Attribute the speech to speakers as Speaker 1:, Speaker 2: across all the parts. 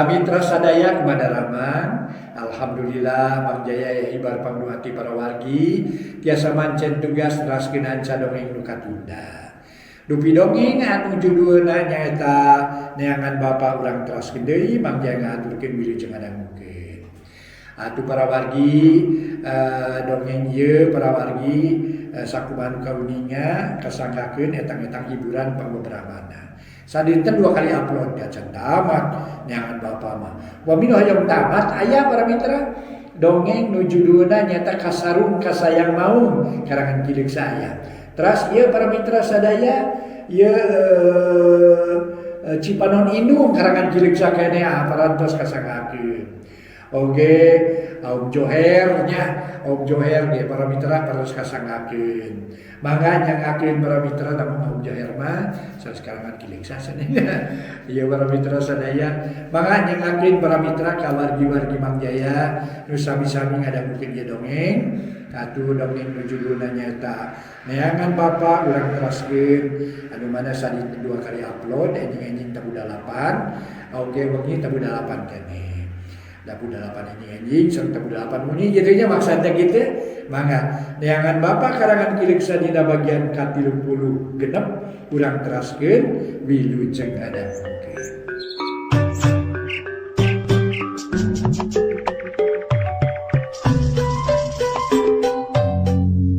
Speaker 1: Para mitra sadaya kepada Ramang, alhamdulillah Mang Jaya ya hibar pangduati para wargi tiasa mancen tugas neraskeun hanca dongeng nu katunda. Dupi dongeng anu judulna nyaeta neangan bapa urang teraskeun deui Mang Jaya ngahaturkeun wilujeng ngadangukeun. Atuh para wargi dongeng ieu para wargi sakumaha nu kauninga kasanggakeun etang-etang hiburan pangbeberamana. Sadinten 2 kali upload acan tamat neangan bapa mah. Upami nu hoyong tamat aya para mitra dongeng nu judulna nyaeta Kasarung Kasayang Maung karangan Ki Leuksa aya. Teras ieu para mitra sadaya ieu Cipanon Indung karangan Ki Leuksa keneh parantos kasanggakeun. Oge Om Joher nya, Om Joher ge para mitra parantos kasanggakeun. Mangga nyangakeun para mitra namun Om Joher mah sanes karangan Ki Leuksa sanenya. Ieu para mitra sadaya mangga nyangakeun para mitra ka wargi-wargi Mang Jaya nu sami-sami ngadangukeun ieu dongeng. Atuh dongeng nu judulna nyaeta Neangan Bapa urang teraskeun anu mana sadinten 2 kali upload enjing-enjing tabuh 8 oge wengi tabuh 8 keneh. Tabuh 8 enjing-enjing sareng tabuh 8 wengi kitu nya maksudna kitu. Mangga Neangan Bapa karangan Ki Leuksa dina bagian ka-36 urang teraskeun wilujeng ngadangukeun.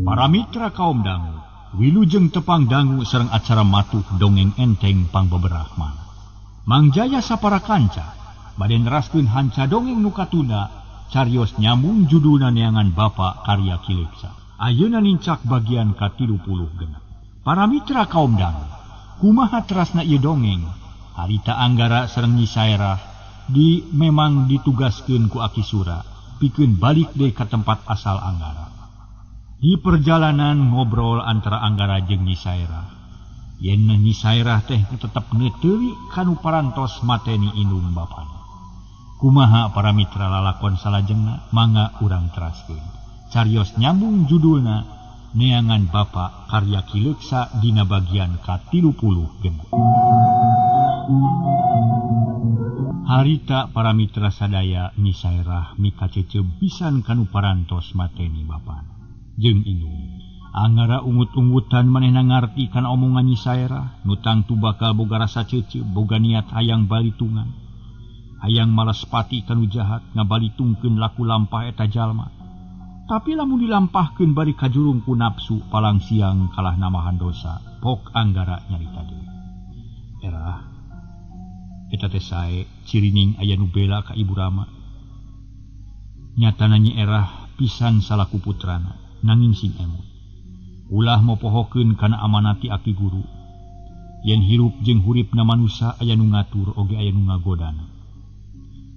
Speaker 2: Para mitra kaum dangu, wilujeng tepang dangu sareng acara matuh dongeng enteng pangbeberahman. Mang Jaya sapara kanca bade neraskeun hanca dongeng nu katunda carios nyambung judulna Neangan Bapa karya Ki Leuksa. Ayeuna nincak bagian ka-36. Para mitra kaum dangu, kumaha terasna ieu dongeng? Harita Anggara sareng Nyi Saerah di memang ditugaskeun ku Aki Sura pikeun balik deui ka tempat asal Anggara. Di perjalanan ngobrol antara Anggara jeung Nyi Saerah. Yen Nyi Saerah teh tetep neuteuri kanu parantos mateni indung bapana. Kumaha para mitra lalakon salajengna mangga urang teraskeun. Carios nyambung judulna Neangan Bapa karya Ki Leuksa dina bagian ka-36. Harita para mitra sadaya Nyi Saerah mikaceceu pisan kanu parantos mateni bapana jeung indung. Anggara ungut-ungutan manehna ngarti kana omongan Nyi Saerah nu tangtu bakal boga rasa ceceu boga niat hayang balitungan. Hayang malas pati kanu jahat ngabalitungkeun laku lampah eta jalma. Tapi lamun dilampahkeun bari kajurung ku nafsu palang siang kalah namahan dosa. Pok Anggara nyarita deui. Erah eta teh sae cirining aya nu bela ka Ibu Rama. Nyatana Nyi Erah pisan salaku putrana nanging sing emut. Ulah mopohokeun kana amanati aki guru. Yen hirup jeung huripna manusa aya nu ngatur oge aya nu ngagodana.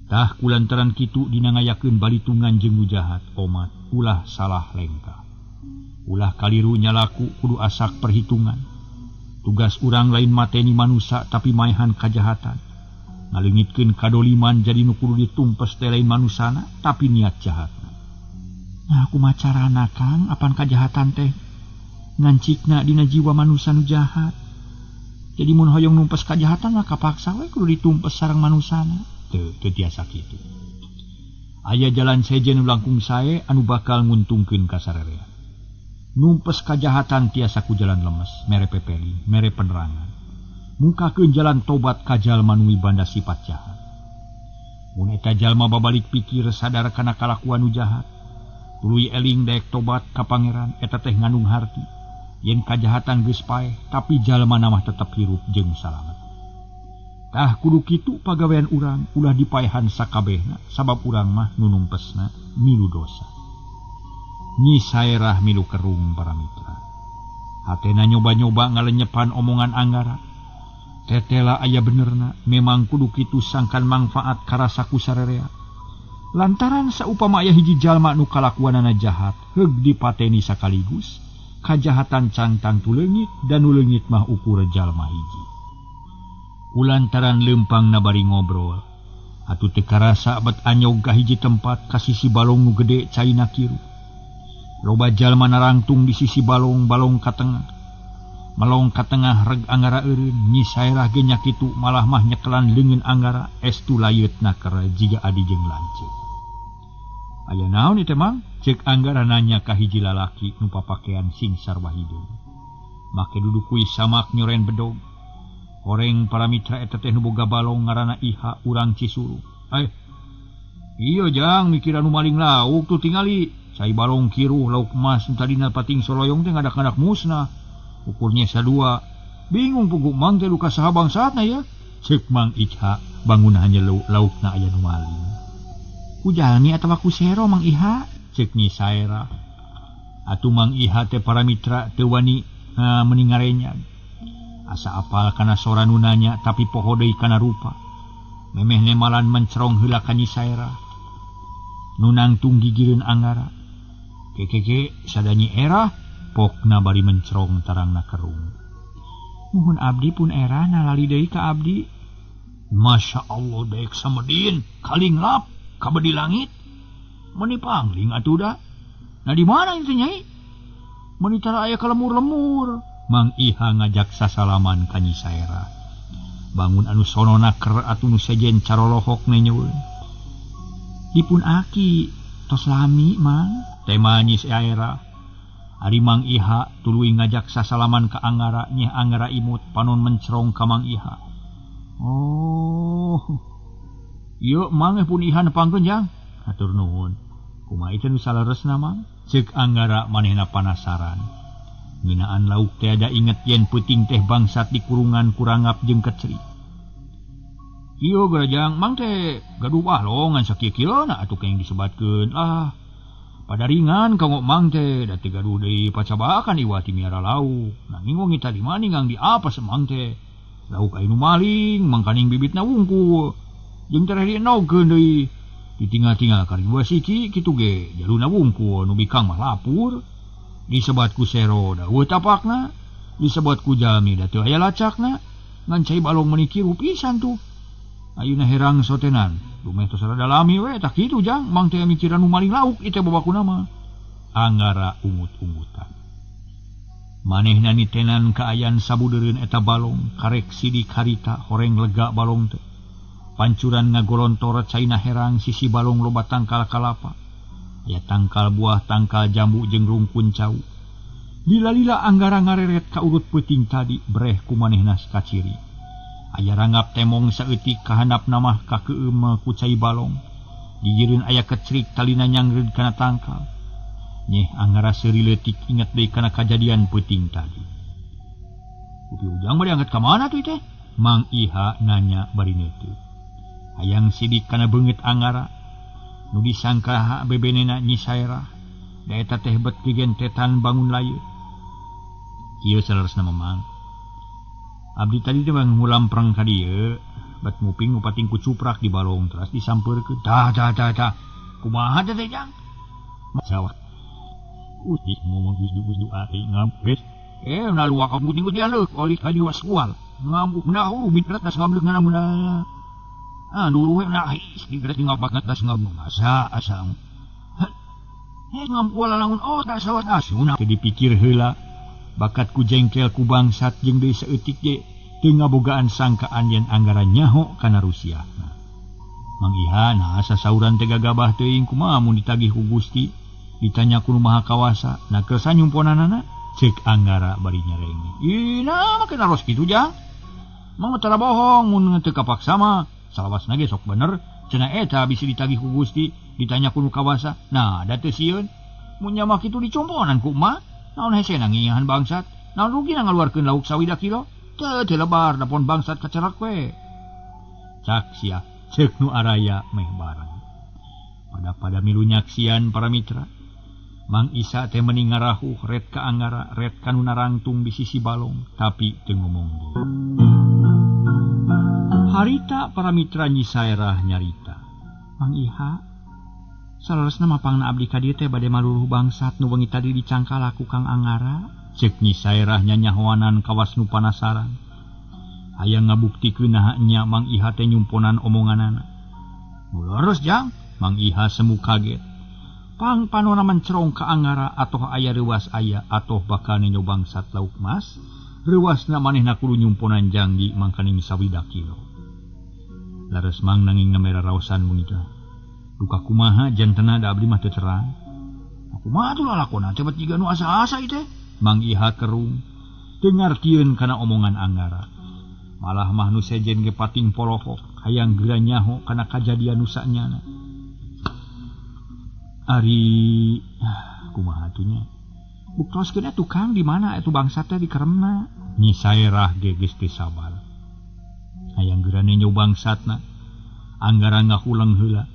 Speaker 2: Tah kulantaran kitu dina ngayakeun balitungan jeung nu jahat omat ulah salah lengkah. Ulah kaliru nyalaku kudu asak perhitungan. Tugas urang lain mateni manusa tapi maehan kajahatan. Ngaleungitkeun kadoliman jadi nu kudu ditumpes teh lain manusana tapi niat jahatna. Nah kumaha carana Kang apan kajahatan teh ngancikna dina jiwa manusa nu jahat. Jadi mun hoyong numpes kajahatan mah kapaksa we kudu ditumpes sareng manusana. Teu tiasa kitu. Aya jalan sejen nu langkung sae anu bakal nguntungkeun ka sarerea. Numpes kajahatan tiasa ku jalan lemes, mere pepeli, mere penerangan. Mukakeun jalan tobat ka jalma nu mibanda sifat jahat. Mun eta jalma babalik pikir sadar kana kalakuan nu jahat, tuluy eling daek tobat ka pangeran eta teh ngandung harti. Yen kajahatan geus paeh, tapi jalma mah tetep hirup jeung salamet. Tah kudu kitu pagawean urang ulah dipaehan sakabehna sabab urang mah nu numpesna milu dosa. Nyi Saerah milu kerung para mitra. Hatena nyoba-nyoba ngalenyepan omongan Anggara. Tetela aya benerna memang kudu kitu sangkan mangfaat karasa ku sarerea. Lantaran saupama aya hiji jalma nu kalakuanana jahat heug dipateni sakaligus kajahatan cangtang tu leungit dan nu leungit mah ukur jalma hiji. Kulantaran lempang nabari ngobrol atuh teu karasa bet anyog ka hiji tempat ka sisi balong nu gede caina kiru. Loba jalma narangtung di sisi balong-balong ka tengah. Melong ka tengah reg Anggara eureun Nyi Saerah ge nya kitu malah mah nyekelan leungeun Anggara estu layeutna keur jiga adi jeung lanceuk. Aya naon ieu teh Mang? Ceuk Anggara nanya ka hiji lalaki nu papakean sing sarwa hideung. Make duduk kuis samak nyoren bedog. Horeng para mitra eta teh nu boga balong ngaranna Iha urang Cisuru. Iya jang mikiran nu maling lauk tuh tingali. Cai balong kiruh lauk emas nu tadina pating soloyong teh ngadak-ngadak musnah. Ukurnya sadua. Bingung puguh Mang teh luka saha bangsatna ya. Ceuk Mang Iha bangun hanya laukna aya nu maling. Ku jalmi atawa ku sero Mang Iha? Ceuk Nyi Saerah. Atuh Mang Iha teh para mitra teu wani meni ngarenyag. Asa apal kana sora nu nanya tapi poho deui kana rupa. Memeh nemalan mencerong heula ka Nyi Saerah. Nu nangtung gigireun Anggara. Kekeke sada Nyi Erah pokna bari mencerong tarangna kerung. Muhun abdi pun Erah nalali deui ka abdi. Masya Allah daek samedin kalinglap kabedi langit. Meni pangling atuh da. Nah di mana itu Nyai? Meni tara aya ka lemur-lemur. Mang Iha ngajak sasalaman ka Nyi Saerah. Bangun anu sonona ker atuh nu sejen carolohok nenyeun. Dipun aki tos lami Mang. Tema Nyi Saerah. Ari Mang Iha tuluy ngajak sasalaman ka Anggara, nyeh Anggara imut panon mencerong ka Mang Iha. Oh. Ieu Mang pun Iha nepangkeun jang. Hatur nuhun. Kumaha ieu nu saleresna Mang? Ceuk Anggara manehna panasaran. Ngeunaan lauk teh ada inget yen peuting teh bangsat di kurungan kurangap jeung kecri. Ieu garajang Mang teh gaduh balongan sakieu-kieuna atuh kenging disebatkeun. Ah. Pada ringan kanggo Mang teh da teu gaduh deui pacabakan iwat ti miara lauk. Nanging wengi tadi mah ninggang di apa semang teh. Lauk aya nu maling, mangkaning bibitna wungkul. Jeung tereh dienogkeun deui. Ditinggal-tinggal kari dua siki kitu ge jaluna wungkul nu bikang mah lapur. Disebat ku sero da eueuh tapakna, disebat ku jalmi da teu aya lacakna. Ngan cai balong meuni kiruh pisan tuh. Ayeuna herang sotenan. Dumeh tos rada lami we tah kitu jang, Mang teh mikiran nu maling lauk ieu teh babakuna mah. Anggara ungut-ungutan. Manehna nitenan kaayaan sabudeureun eta balong, karek sidik harita horeng lega balong teh. Pancuran ngagolontor caina herang sisi balong loba tangkal kalapa. Aya tangkal buah, tangkal jambu jeung rungkun cau. Lila-lila Anggara ngareret ka urut peuting tadi breh ku manehna kaciri. Aya rangap temong saeutik kahandap namah ka keueum ku cai balong. Gigireun aya kecrik talina nyangreud kana tangkal. Nyeh Anggara seuri leutik inget deui kana kajadian peuting tadi. Upi ujang bade angkat ka mana tuh teh? Mang Iha nanya bari neuteut. Hayang sidik kana beungeut Anggara. Nu disangka bebenena Nyi Saerah. Da eta teh bet gegentetan bangun layeut. Kieu saleresna Mamang. Abdi tadi teh bang ngulampreng ka dieu, bat nguping ngupating ku cuprak di balong teras disampeurkeun. Tah tah tah tah. Kumaha teh teh jang? Sawah. Uti ngomong geus ari ngabes. Naluak kamu tinggal dia leuh oli ka diwas kual. Ngamuk na mitrat tas ngamleuk ngana. Ah dulu we na his tinggal bakat tas ngamuk asa asang. Ngamuk lamun oh tak sawat asuna dipikir heula. Bakat ku jengkel ku bangsat jeung deui saeutik ge teu ngabogaan sangkaan yen Anggara nyaho kana Rusia. Mang Iha nah sasauran teh gagabah teuing kumaha mun ditagih ku Gusti, ditanya ku nu Maha Kawasa, nah kersa nyumponanana ceuk Anggara bari nyerenge. Ih nah make naros kitu jang. Mang tara bohong mun teu kapaksa mah, salawasna ge sok bener, cenah eta bisi ditagih ku Gusti, ditanya ku nu kawasa, nah da teu sieun. Mun nya mah kitu dicumponan ku emak. Naon hese nangihan bangsat, naon rugi na ngaluarkeun lauk sawida kilo, teu teu lebar dapon bangsat kacerak we. Cak sia, ceuk nu araya meh bareng. Pada-pada milu nyaksian para mitra. Mang Isa teh meuni ngarahuh ret ka Anggara, ret ka nu narangtung di sisi balong, tapi teu ngomong deui. Harita para mitra Nyi Saerah nyarita. Mang Iha, saleresna mapangna abdi ka dieu teh bade maluruh bangsat nu wengi tadi dicangkala ku Kang Anggara. Ceuk Nyi Saerah nyanyahoanan kawas nu panasaran. Hayang ngabuktikeun naha nya Mang Iha teh nyumponan omonganana. Nu leres jang, Mang Iha semu kaget. Pang panona mencerong ka Anggara atoh aya reuas aya atoh bakal nenyo bangsat lauk mas. Reuasna manehna kudu nyumponan janggi mangkaning sawida kilo. Laras mang nanging namera raosan mungita. Duka kumaha jantena da abdi mah teu terang. Kumaha tuh lalakona teh bet jiga nu asa-asa ieu teh. Mang Iha kerung teu ngartieun kana omongan Anggara. Malah mah nu sejen ge pating polohok hayang geura nyaho kana kajadian nu sanyana. Ari kumaha atuh nya? Buktoskeun atuh Kang di mana atuh bangsa teh dikeremna. Nyi Saerah ge geus teu sabar. Hayang geura nenjo bangsatna. Anggara ngahuleng heula.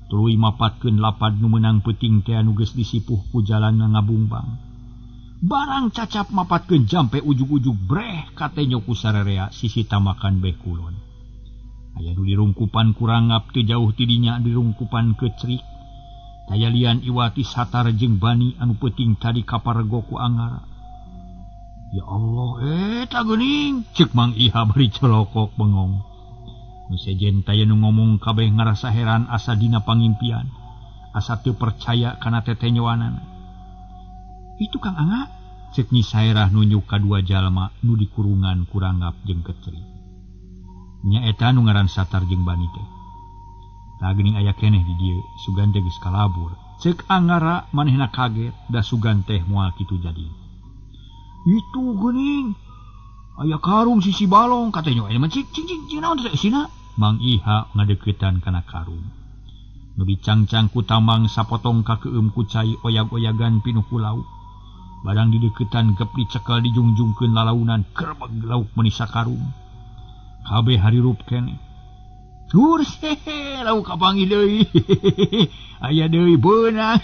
Speaker 2: Tuluy mapatkeun lapad nu meunang peuting teh anu geus disipuh ku jalanna ngabungbang. Barang cacap mapatkeun jampe ujug-ujug breh katenyo ku sarerea sisi tamakan beh kulon. Aya nu dirungkupan ku rangap teu jauh ti dinya dirungkupan kecrik. Taya lian iwati Satar jeung Bani anu peuting tadi kaparego ku Anggara. Ya Allah, eta geuning ceuk Mang Iha bari colokok bengong. Nu sejen taya nu ngomong kabeh ngarasa heran asa dina pangimpian. Asa teu percaya kana tetenyoanana. Itu Kang Angga, ceuk Nyi Saerah nunjuk ka dua jalma nu dikurungan ku rangap jeung kecrik. Nya eta nu ngaran Satar jeung Bani teh. Tah geuning aya keneh di dieu, sugan teh geus kalabur. Ceuk Anggara manehna kaget da sugan teh moal kitu jadi. Itu geuning aya karung sisi balong katanya aya mah cik cik cik naon teh eusina. Mang Iha ngadeuketan kana karung. Nu dicangcang ku tamang sapotong ka keueum ku cai oyag-oyagan pinuh ku lauk. Barang dideukeutan gep dicekel dijungjungkeun lalaunan kerbeg lauk meuni sakarung. Kabeh harirup keneh. Tur hehe lauk kapanggih deui. Aya deui beunang.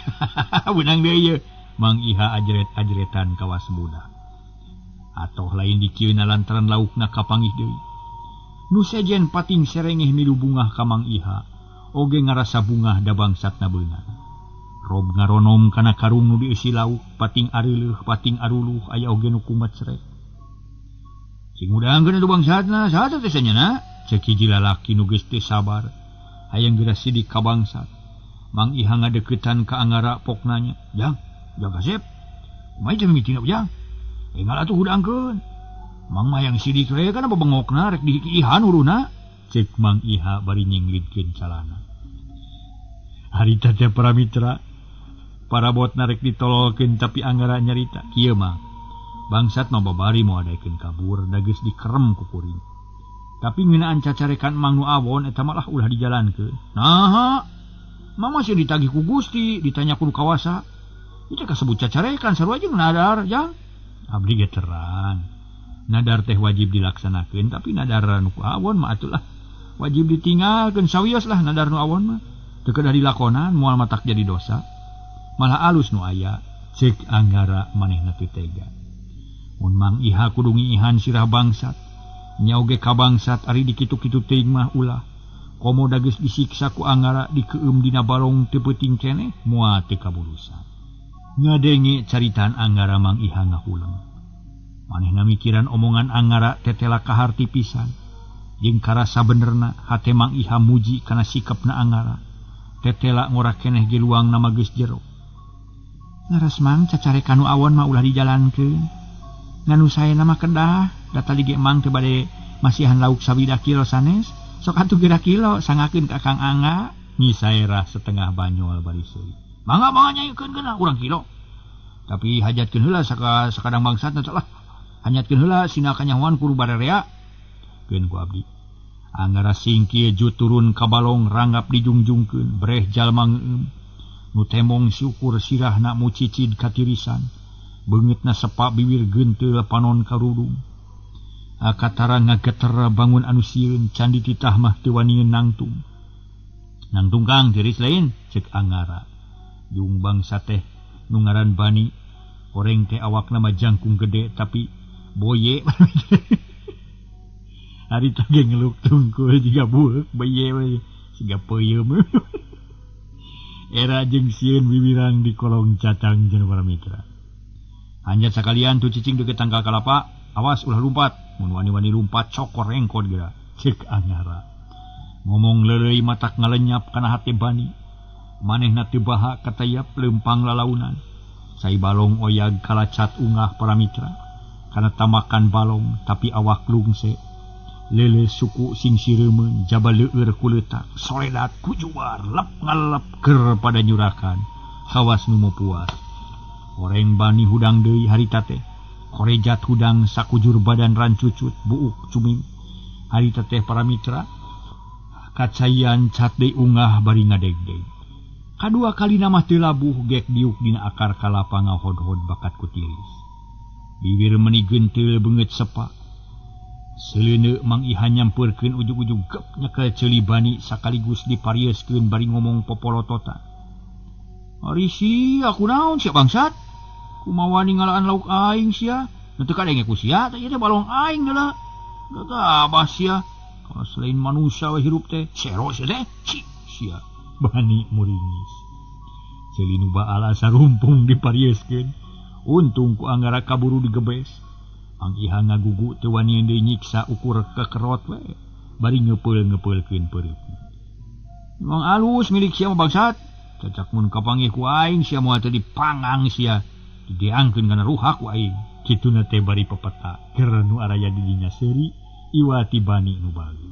Speaker 2: Beunang deui ye. Mang Iha ajret-ajretan kawas budak. Atoh lain dikieuna lantaran laukna kapanggih deui. Nu sejen pating serengeh milu bungah ka Mang Iha, oge ngarasa bungah da bangsatna beunang. Rob ngaronom kana karung nu dieusi lauk, pating areuleuh, pating aruluh, aya oge nu kumecrek. Sing udangkeun atuh bangsatna, saha teh sanyana? Ceuk hiji lalaki nu geus teu sabar, hayang geura sidik ka bangsat. Mang Iha ngadeuketan ka Anggara pok nanya, "Jang, jang kasep. Kumaha teh mimitina ujang?" Engal atuh hudangkeun. Mang mah yang sidik we kana bebengokna rek diihan uruna. Ceuk Mang Iha bari nyinglidkeun calana. Harita teh para mitra, parabotna rek ditololkeun tapi Anggara nyarita, kieu mah. Bangsat mah babari moal daekeun kabur da geus dikerem ku kuring. Tapi ngeunaan cacarekan Mang nu awon eta malah ulah dijalankeun. Naha? Mang masih ditagih ku Gusti, ditanya ku nu kawasa. Itu kasebut cacarekan sarua jeung nadar, jang. Abdi ge terang. Nadar teh wajib dilaksanakeun tapi nadar nu ku awon mah atulah wajib ditinggalkeun sawios lah nadar nu awon mah. Teu kedah dilakonan moal matak jadi dosa. Malah alus nu aya ceuk Anggara manehna teu tega. Mun Mang Iha kudu ngiihan sirah bangsat. Nya oge ka bangsat ari dikitu-kitu teuing mah ulah. Komo da geus disiksa ku Anggara dikeueum dina balong teu peuting keneh moal teu kabulusan. Ngadenge caritaan Anggara Mang Iha ngahuleng. Manehna mikiran omongan Anggara tetela kaharti pisan. Jeung karasa benerna hate Mang Iha muji kana sikapna Anggara. Tetela ngora keneh ge luang nama geus jero. Leres Mang cacarekan nu awon mah ulah dijalankeun. Ngan nu saena mah kedah, da tadi ge Mang teu bade masihan lauk sawida kilo sanes, sok atuh geura kilo sangakeun ka Kang Angga. Nyi Saerah setengah banyol bari seuri. Mangga mangga nyaikeun geuna urang kilo. Tapi hajatkeun heula sakadang bangsatna teh lah. Hanyatkeun heula sina kanyahoan kudu barerea. Keun ku abdi. Anggara singkir ju turun ka balong ranggap dijungjungkeun breh jalma ngeueum. Nu temong syukur sirahna mucicid katirisan. Beungeutna sepak bibir geunteul panon karudung. Akatara ngageter bangun anu sieun candi titah mah teu wanian nangtung. Nangtung Kang tiris lain ceuk Anggara. Jeung bangsa teh nu ngaran Bani oreng teh awakna mah jangkung gede tapi boye. Harita ge ngeluk tungkul jiga bueuk boye we siga peuyeum. Era jeung sieun wiwirang di kolong cacang jeung para mitra. Anjat sakalian tu cicing deukeut tangkal kalapa, awas ulah lumpat. Mun wani-wani lumpat cokor rengkot geura. Ceuk Anggara. Ngomong leuleuy matak ngalenyap kana hate Bani. Manehna teu baha katayap leumpang lalaunan. Sai balong oyag kalacat ungah para mitra. Kana tamakan balong tapi awak lungse. Lele suku sing sireumeun jaba leueur kuleutak soledat kujuar lep ngalep ker pada nyurakan hawas nu puas. Horeng bani hudang deui harita teh. Korejat hudang sakujur badan rancucut buuk cuming. Harita teh para mitra kacaian cat deui ungah bari ngadegdeg. Kadua kalina mah teu labuh gek diuk dina akar kalapa ngahod-hod bakat ku tiris. Bibir meni genteul beungeut sepa. Seleuneu Mang Iha nyampeurkeun ujug-ujug gep nyekel ceuli bani sakaligus diparieuskeun bari ngomong popolototan. Ari sia kunaon sia bangsat? Kumaha ngalaan lauk aing sia? Nu teu kadenge ku sia teh ieu teh balong aing deuleu. Gagabah sia. Kalau selain manusia we hirup teh sero sia teh. Ci sia. Bani muringis. Ceuli nu baal asa rumpung diparieuskeun. Untung ku Anggara kaburu digebes. Mang Iha ngagugu teu wani deui nyiksa ukur kekerot we bari ngepeul-ngepeulkeun peureupna. Emang alus milik sia mah bangsat. Cacak mun kapanggih ku aing sia moal teu dipangang sia. Dideangkeun kana ruhak ku aing. Kituna teh bari pepeta keur nu araya di dinya seuri iwati bani nu bali.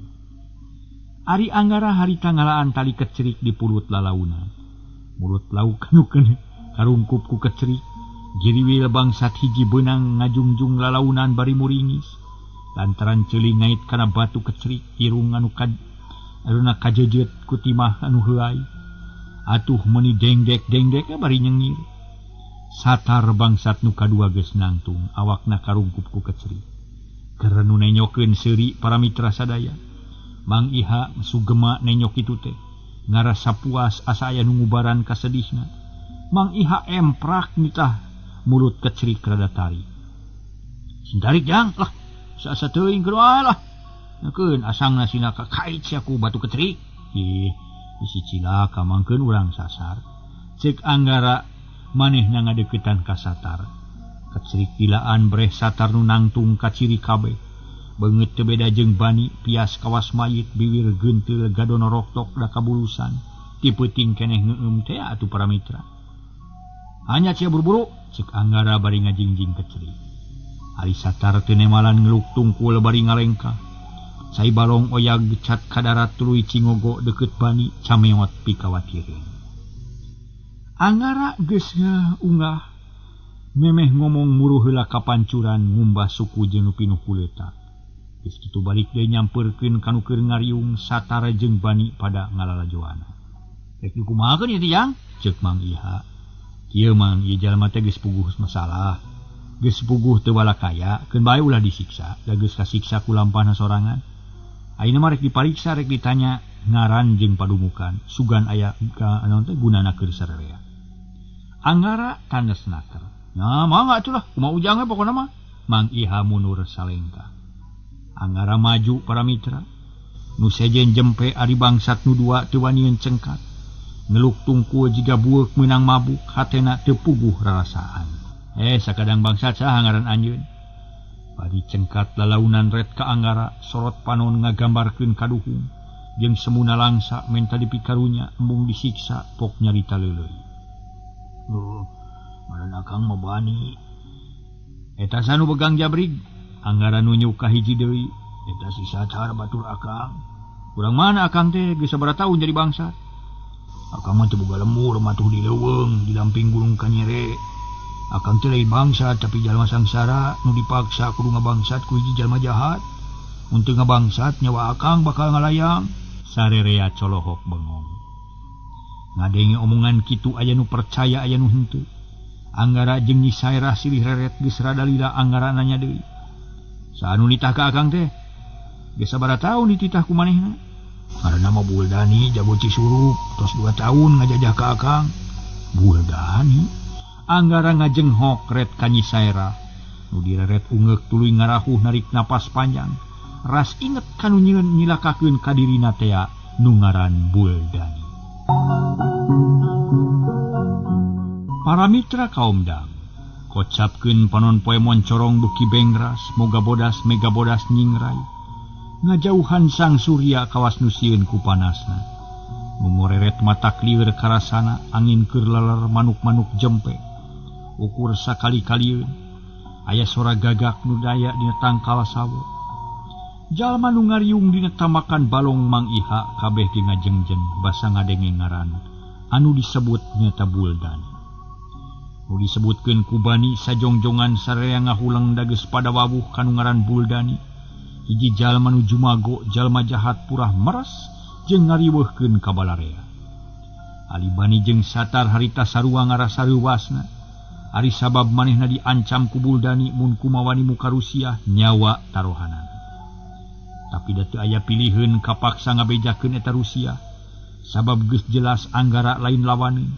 Speaker 2: Ari Anggara harita ngalaan tali kecerik di pulut lalaunan. Mulut lauk nu karungkup ku kecerik. Giriwil bangsat hiji beunang ngajungjung lalaunan bari muringis. Lantaran ceuli ngait kana batu kecerik irung anu aruna kajejet ku timah anu heuay. Atuh meuni dengdek-dengdek bari nyengir. Satar bangsat nu kadua geus nangtung awakna karungkup ku kecerik. Keur nu nenyokeun seuri para mitra sadaya. Mang Iha sugema nenyok kitu teh. Ngarasa puas asa aya nu ngubaran kasedihna. Mang Iha emprak nitah mulut kecerik rada tarik. Sintarik jang lah, saasa teuing keur wae lah. Nekeun asangna sina kakait sia ku batu kecerik. Ih, bisi cilaka mangkeun urang sasar. Ceuk Anggara manehna ngadeuketan ka Satar. Kecerik dilaan breh Satar nu nangtung ka ciri kabeh. Beungeut teu beda jeung bani pias kawas mayit biwir geunteul gadono roktok da kabulusan. Ti peuting keneh ngeueum teh atuh para mitra. Hanya sia buru-buru, cek Anggara bari ngajingjing kecerik. Ari Satar teu nemalan ngeluk tungkul bari ngalengkah. Cai balong oyag cat kadarat tuluy cingogo deukeut bani cameot pikawatireun. Anggara geus ungah memeh ngomong muruh heula kapancuran ngumbah suku jeung nu pinuh kuleutak. Geus kitu balik deui nyampeurkeun ka nu keur ngariung Satar jeung bani pada ngalalajoana. Rek dikumahakeun ieu teh jang? Ceuk Mang Iha. Ieu mang ieu jalma teh geus puguh masalah. Geus puguh teu balakaya, keun bae ulah disiksa, da geus kasiksa ku lampahna sorangan. Ayeuna mah rek dipariksa, rek ditanya ngaran jeung padumukan, sugan aya ka naon teh gunana keur sararea. Anggara tandes naker. Nah, mangga atuh lah, kumaha ujang we pokona mah. Mang Iha mundur salengkah. Anggara maju para mitra. Nu sejen jempe ari bangsat nu dua teu wanian cengkat. Ngeluk tungkul jiga bueuk meunang mabuk hatena teu puguh rarasaan. Sakadang bangsat saha ngaran anjeun? Bari cengkat lalaunan ret ka Anggara, sorot panon ngagambarkeun kaduhung jeung semuna langsa menta dipikarunya embung disiksa pok nyarita leuleuy. Ngaran akang mah bani. Eta sanu begang jabrig? Anggara nunjuk ka hiji deui. Eta si Satar batur akang. Kurang mana akang teh geus sabaraha taun jadi bangsat? Akang mah teu boga lemur matuh di leuweung di damping Gunung Kanyere. Akang teh lain bangsat tapi jalma sangsara nu dipaksa kudu ngabangsat ku hiji jalma jahat. Mun teu ngabangsat nyawa akang bakal ngalayang. Sarerea colohok bengong. Ngadenge omongan kitu aya nu percaya aya nu henteu. Anggara jeung Nyi Saerah silih reret geus rada lila Anggara nanya deui. Saha nu nitah ka akang teh? Geus sabaraha taun dititah ku manehna? Karena mah Buldani jago Cisurup tos 2 tahun ngajajah ka akang. Buldani? Anggara ngajenghok ret ka Nyi Saerah. Nu direret ungeuk tuluy ngarahuh narik napas panjang. Ras inget kanu nyilakakeun ka dirina tea nu ngaran Buldani. Para mitra kaum dang, kocapkeun panon poe moncorong beuki bengras, moga bodas mega bodas nyingrai. Ngajauhan sang surya kawas nu sieun ku panasna. Mumoreret mata kliwir karasana, angin keur laler manuk-manuk jempe. Ukur sakali-kalieun. Aya sora gagak nu daya dina tangkal sawo. Jalma nu ngariung dina tamakan balong Mang Iha kabeh ge ngajengjen basa ngadenge ngaran anu disebut nyata Buldani. Nu disebutkeun ku Bani sajongjongan sararea ngahuleng dageus pada wawuh kanu ngaran Buldani. Hiji jalma nu jumago, jalma jahat purah meres jeung ngariweuhkeun ka balarea. Ali Bani jeung Satar harita sarua ngarasa reuwasna. Ari sabab manehna diancam ku Buldani mun kumawani muka Rusia nyawa tarohanan. Tapi da teu aya piliheun kapaksa ngabejakeun eta Rusia. Sabab geus jelas Anggara lain lawaneun.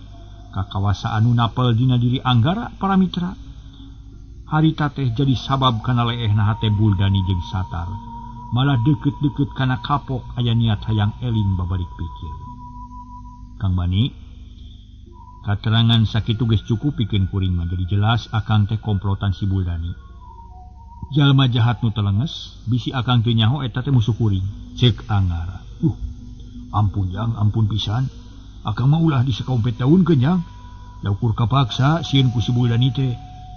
Speaker 2: Kakawasaan anu napel dina diri Anggara para mitra. Harita teh jadi sabab kana leehna hate Buldani jeung Satar. Malah deukeut-deukeut kana kapok aya niat hayang eling babalik pikir. Kang Bani, katerangan sakitu geus cukup pikeun kuring mah jadi jelas akang teh komplotan si Buldani. Jalma jahat nu telenges, bisi akang teu nyaho eta teh musuh kuring. Ceuk Anggara. Ampun jang, ampun pisan. Akang mah ulah disakaompet daun kenyang. Da ukur kapaksa sieun ku si Buldani teh.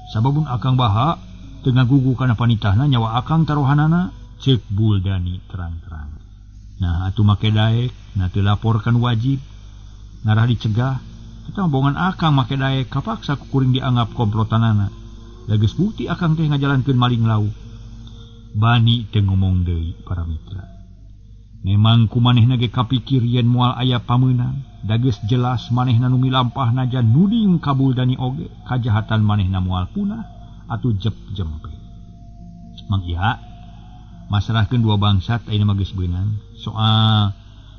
Speaker 2: Sababun akang baha teu ngagugu kana panitahna nyawa akang tarohanana. Ceuk Buldani terang-terang. Nah atuh make daek, nah teu laporkan wajib. Ngarah dicegah, kita bohongan akang make daek kapaksa ku kuring dianggap komplotanana. Da geus bukti akang teh ngajalankeun maling lauk. Bani teu ngomong deui para mitra. Memang ku manehna ge kapikir yen moal aya pameunang. Da geus jelas manehna nu milampah najan nuding ka Buldani oge, kajahatan manehna moal punah atuh jep jempe. Mang Iha masrahkeun dua bangsat ayeuna mah geus beunang. Soal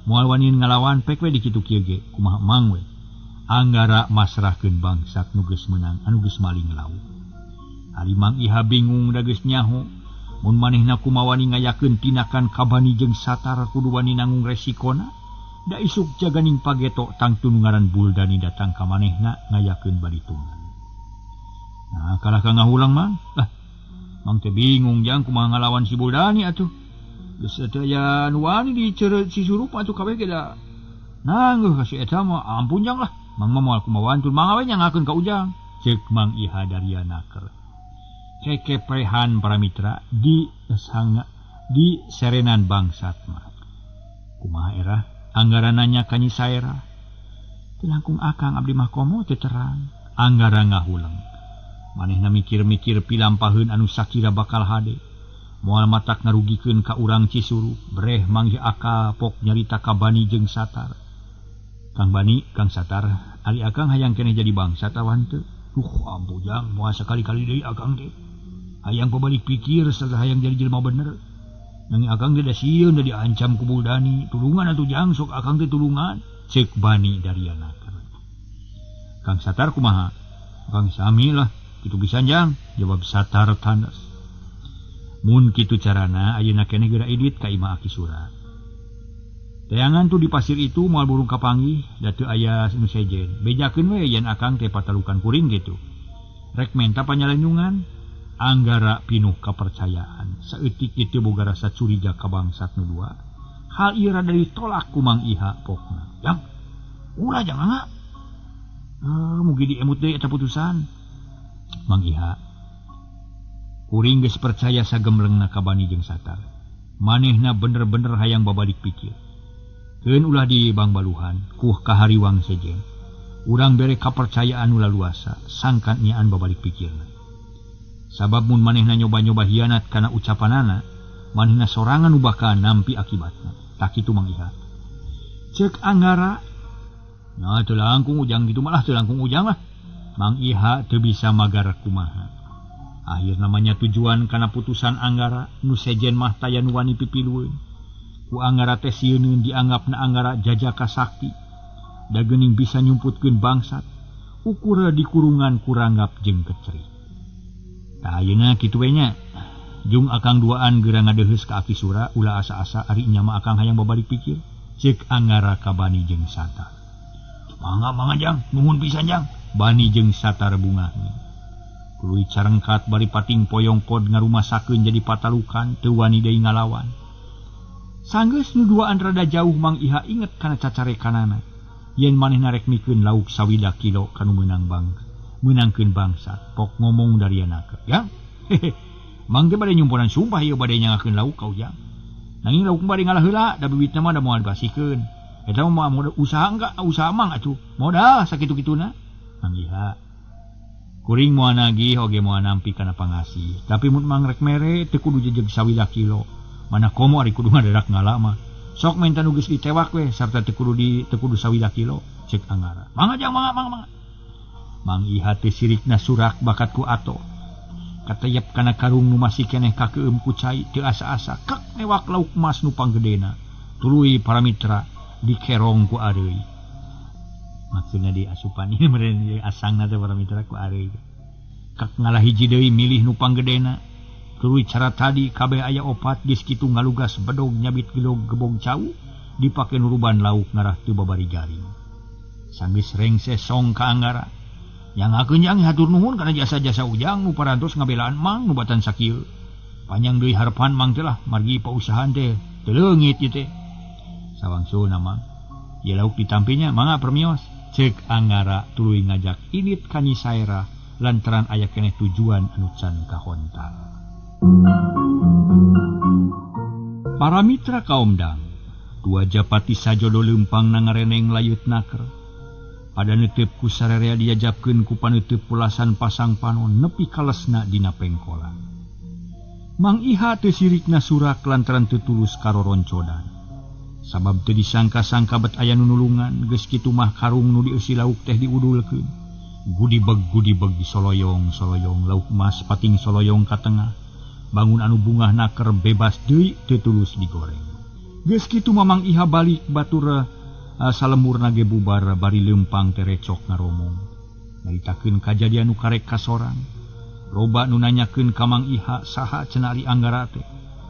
Speaker 2: moal wani ngalawan pek we dikitu kieu ge kumaha mang we. Anggara masrahkeun bangsat nu geus meunang anu geus maling lauk. Ari Mang Iha bingung da geus nyaho mun manehna kumawani ngayakeun tinakan ka Bani jeung Satar kudu wani nanggung resikona. Da isuk jaganing pageto tangtu nu ngaran Buldani datang ka manehna ngayakeun baritungan. Nah kalah ka ngahulang mang. Lah mang teh bingung jang kumaha ngalawan si Buldani atuh. Geus teu aya nu wani diceureut si Surup atuh kabeh ge da nangeuh ka si eta mah ampun jang lah. Mang mah moal kumaha wantun mangga we nyangakeun ka Ujang. Ceuk Mang Iha daria naker. Kekeprehan para mitra di sanga di serenan bangsat mah. Kumaha era Anggara nanya ka Nyi Saera. Teu langkung akang abdi mah komo teu terang. Anggara ngahuleng. Manehna mikir-mikir pilampaheun anu sakira bakal hade. Moal matak ngarugikeun ka urang Cisurup, breh manggih akal pok nyarita ka Bani jeung Satar. Kang Bani, Kang Satar, ari akang hayang keneh jadi bangsat awan teu? Duh, ampun jang, moal sakali-kali deui akang teh. Hayang pabalik pikir sarta hayang jadi jelema bener. Nanging akang teh da sieun da diancam ku Buldani. Tulungan atuh jang, sok akang teh tulungan. Ceuk Bani dariana. Kang Satar kumaha? Kang sami lah, kitu pisan jang, jawab Satar tandas. Mun kitu carana ayeuna keneh geura idit ka imah Aki Sura. Teangan tuh di pasir itu moal burung kapanggih da teu aya nu sejen. Bejakeun we yen akang teh patalukan kuring gitu. Rek menta panyalindungan, Anggara pinuh kapercayaan. Saeutik kitu boga rasa curiga ka bangsat nu dua. Hal ieu rada ditolak ku Mang Iha pokna. Jang, ulah jangan nga. Mugi diemut deui eta putusan. Mang Iha kuring geus percaya sagemlengna ka Bani jeung Satar. Manehna bener-bener hayang babalik pikir. Keun ulah di bangbaluhan, kuh kahariwang sejen. Urang bere kapercayaan ulah luasa, sangkan nyaan babalik pikirna. Sabab mun manehna nyoba-nyoba hianat kana ucapanana, manehna sorangan nu bakal nampi akibatna. Tak kitu Mang Iha. Ceuk Anggara, nah teu langkung ujang kitu malah teu langkung ujang lah. Mang Iha teu bisa magar kumaha. Akhir namanya tujuan kana putusan Anggara nu sejen mah taya nu wani pipilueun. Ku Anggara teh sieuneun dianggapna Anggara jajaka sakti. Da geuning bisa nyumputkeun bangsat, ukura dikurungan kuranggap jeung kecerik. Tah ayeuna kitu we nya. Jung akang duaan geura ngadeheus ka Aki Sura ulah asa-asa ari nya mah akang hayang babalik pikir. Ceuk Anggara ka Bani jeung Satar. Mangga mangga jang, nuhun pisan jang. Bani jeung Satar bungah. Tuluy carengkat bari pating poyong kod ngarumasakeun jadi patalukan teu wani deui ngalawan. Sanggeus nu duaan rada jauh Mang Iha inget kana cacarekanana. Yen manehna rek mikeun lauk sawida kilo kanu meunang bang, meunangkeun bangsat. Pok ngomong dariana ke, ya. Mang teh bade nyumponan sumpah ieu bade nyangakeun lauk ka Ujang. Nanging lauk bade ngalah heula da bibitna mah da moal dipasikeun. Eta mah moal usaha enggak usaha mang atuh. Modal sakitu-kituna. Mang Iha. Kuring moal nagih oge moal nampi kana pangasih. Tapi mun mang rek mere teu kudu jejeg sawila kilo. Mana komo ari kudu ngadadak ngala mah. Sok menta nu geus ditewak we sarta teu kudu sawila kilo cek Anggara. Mangga jang mangga mangga mangga. Mang Iha teh sirikna surak bakat ku ato. Katayep kana karung nu masih keneh kakeum ku cai teu asa-asa kak newak lauk emas nu panggedena. Tuluy para mitra dikerong ku areuy. Maksudna di asupan ieu meureun asangna teh para mitra ku areuy. Kak ngalah hiji deui milih nu panggedena. Tuluy cara tadi kabeh aya opat geus kitu ngalugas bedog nyabit gelog gebog cau dipake nuruban lauk ngarah teu babari garing. Sanggeus rengse song ka Anggara. Yang ngakeun jang hatur nuhun kana jasa-jasa Ujang nu parantos ngabelaan mang nu batan sakieu. Panjang deui harepan mang teh lah margi pausahaan teh teu leungit ieu teh. Sawangsulna mang ieu lauk ditampinya mangga permios. Cek Anggara tuluy ngajak init ka Nyi Saerah lantaran aya keneh tujuan anu can kahontal. Para mitra kaum dang, dua japati sajodo leumpang na ngareneng layut naker. Pada neuteup ku sarerea diajapkeun ku paneuteub pulasan pasang panon nepi kalesna dina pengkolan. Mang Iha teu sirikna surak lantaran teu tulus karoroncodan. Sabab teu disangka-sangka bet aya nu nulungan geus kitu mah karung nu dieusi lauk teh diudulkeun. Gudibeg-gudibeg soloyong-soloyong lauk emas pating soloyong ka tengah. Bangun anu bungah naker bebas deui teu tulus digoreng. Geus kitu mah Mang Iha balik batur salemurna ge bubar bari leumpang terecok ngaromong. Nyaritakeun kajadian nu karek kasorang. Loba nu nanyakeun ka Mang Iha saha cenah ari Anggara teh.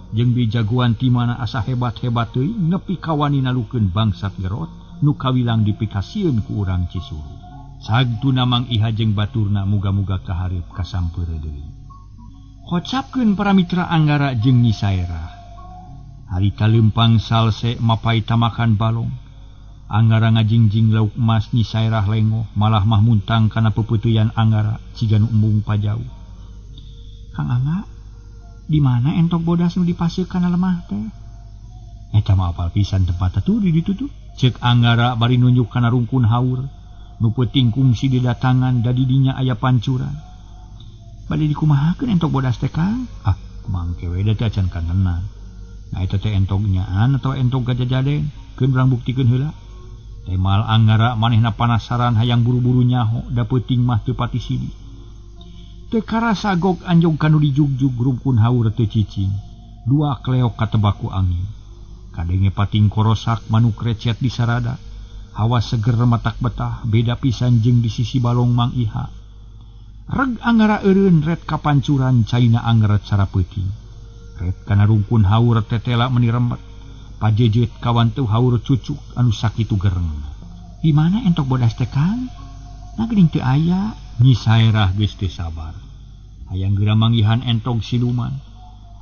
Speaker 2: Jeung bi jagoan ti mana asa hebat-hebat teuing nepi kawani nalukeun bangsat gerot nu kawilang dipikasieun ku urang Cisuru. Sagtuna Mang Iha jeung baturna muga-muga kahareup kasampeure deui. Kocapkeun para mitra Anggara jeung Nyi Saerah. Harita leumpang salse mapai tamakan balong. Anggara ngajingjing lauk emas Nyi Saerah lengoh malah mah muntang kana pepeuteuyan Anggara ciga nu embung pajauh. Kang Angga, di mana entok bodas nu dipaseuk kana lemah teh? Eta mah apal pisan tempat atuh di ditu tuh. Ceuk Anggara bari nunjuk kana rungkun haur. Nu peuting kungsi didatangan da di dinya aya pancuran. Bade dikumahakeun entok bodas teh Kang? Ah, kumaha engke we da teh acan kanenan. Nah eta teh entok nyaan atawa entok gajajaden? Keun urang buktikeun heula. Temal Anggara manehna panasaran hayang buru-buru nyaho da peuting mah teu pati sidi. Teu karasa gog anjog kanu dijugjug rungkun haur teu cicing. Dua kleok katebak ku angin. Kadenge pating korosak manuk recet di sarada. Hawa seger matak betah beda pisan jeung di sisi balong Mang Iha. Reg Anggara eureun ret kapancuran caina Anggara cara peuting. Ret kana rungkun haur tetela meuni remet. Pajejet kawan teu haur cucuk anu sakitu gereng. Di mana entok bodas teh Kang? Nah geuning teu aya. Nyi Saerah geus teu sabar. Hayang geura manggihan entog siluman.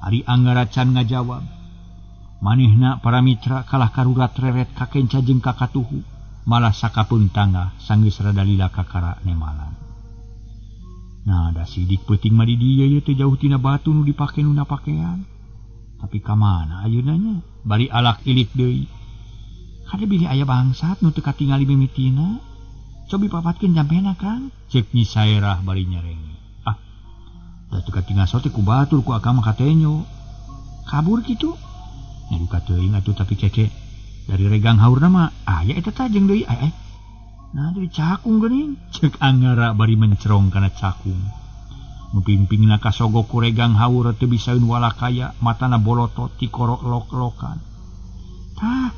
Speaker 2: Ari Anggara can ngajawab. Manehna para mitra kalah karurat reret kakenca jeung kakatuhu. Malah sakapeung tangga sanggeus rada lila kakara nemalan. Nah da sidik peuting mah di dieu ye teh jauh tina batu nu dipake nu napakean. Tapi ka mana ayeuna nya? Bari alak ilik deui. Kade bilih aya bangsat nu teu katingali mimitina. Cobi papatkeun jampena Kang. Ceuk Nyi Saerah bari nyerenge. Ah, da teu katingal sote ku batur ku akang mah katenyo. Kabur kitu? Nya duka teuing atuh tapi keke dari regang haurna mah aya eta tah jeung deui ai ai. Nah jadi cakung geuning. Ceuk Anggara bari mencerong kana cakung. Nu pingpingna kasogok ku regang haur teu bisaeun walakaya matana bolotot tikorok lok-lokan. Tah,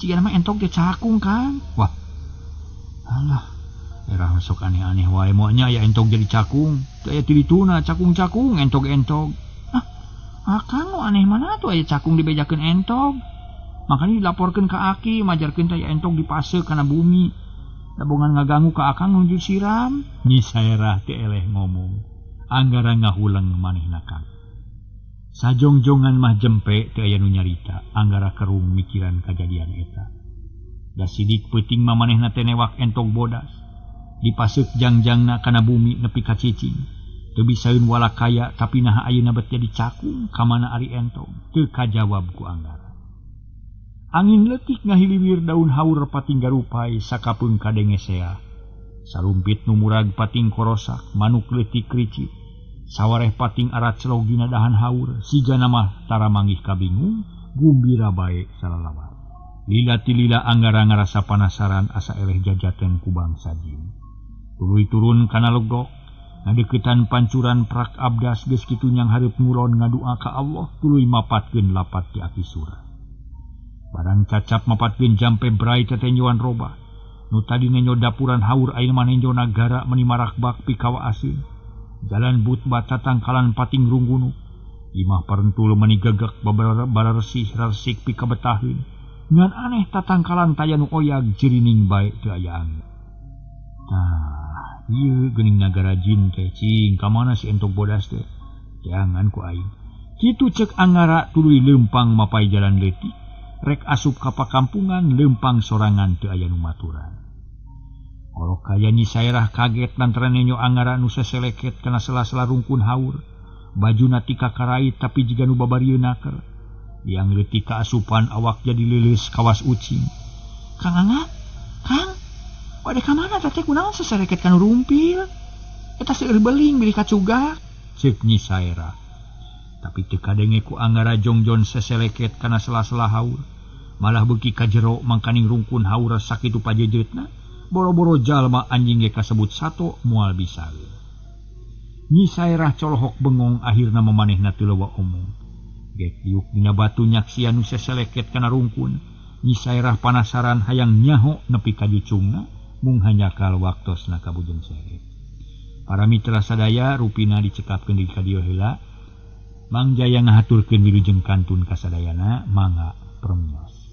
Speaker 2: sigana mah entok teh cakung Kang. Wah. Alah, era sok aneh-aneh wae moal nya aya entok jadi cakung. Teu aya ti dituna cakung-cakung entog-entog. Ah, akang nu aneh mana tuh aya cakung dibejakeun entog. Makanya dilaporkeun ka aki majarkeun teh aya entog dipase kana bumi. Dabongan ngaganggu ka akang nuju siram. Nyi Saerah teh eleh ngomong. Anggara ngahuleng manehna Kang. Sajongjongan mah jempe teu aya nu nyarita. Anggara kerung mikiran kajadian eta. Da sidik peuting mah manehna teh newak entog bodas. Dipaseuk jangjangna kana bumi nepi ka cicing. Teu bisaeun walakaya tapi naha ayeuna bet jadi cakung ka mana ari entog teu kajawab ku Anggara. Angin leutik ngahiliwir daun haur pating garupai sakapeung kadenge sea. Sarumpit nu murag pating korosak manuk leutik ricit. Sawareh pating arat celog dina dahan haur sigana mah tara manggih kabingung gumbira bae salalawat. Lila tilila Anggara ngarasa panasaran asa eleh jajaten ku bangsa jin. Tuluy turun kana legok ngadeukeutan pancuran prak abdas geus kitu nyang hareup ngulon ngadua ka Allah tuluy mapatkeun lapat di aki sura. Barang cacap mapatkeun jampe brai tetenjoan robah. Nu tadi nenjo dapuran haur ayeuna mah nenjo nagara meuni marakbak pikawaaseun. Jalan but bata tangkalan pating runggunu. Imah parentul meuni gagak bararesih resik pikabetaheun. Ngan aneh tatangkalan taya nu oyag jerining bae teu aya angin. Tah, ieu geuning nagara jin teh cing ka mana si entok bodas teh? Teangan ku aing. Kitu ceuk Anggara tuluy leumpang mapai jalan leutik. Rek asup ka pakampungan leumpang sorangan teu aya nu maturan. Orok kaya Nyi Sairah kaget lantaran nenyo Anggara nu seseleket kana sela-sela rungkun haur. Bajuna tika karait tapi jiga nu babarieun naker. Yang leutik kaasupan awak jadi leuleus kawas ucing. Kang Angga, Kang, bade ka mana teh kunaon seseleket kana rumpil? Eta seueur beling bilih kacugak, ceuk Nyi Sairah. Tapi teu kadenge ku Anggara jongjon seseleket kana sela-sela haur. Malah beuki ka jero mangkaning rungkun haur sakitu pajejetna, boro-boro jalma anjing ge kasebut sato moal bisaeun. Nyi Sairah colohok bengong akhirna mamanehna teu loba omong. Gek diuk dina batu nyaksian nu seseleket kana rungkun. Nyi Sairah panasaran hayang nyaho nepi ka jucungna mung hanjakal waktosna ka bujeng sehe. Para mitra sadaya rupina dicekapkeun di ka dieu heula. Mang Jaya ngahaturkeun wilujeng kantun kasadayana mangga permios.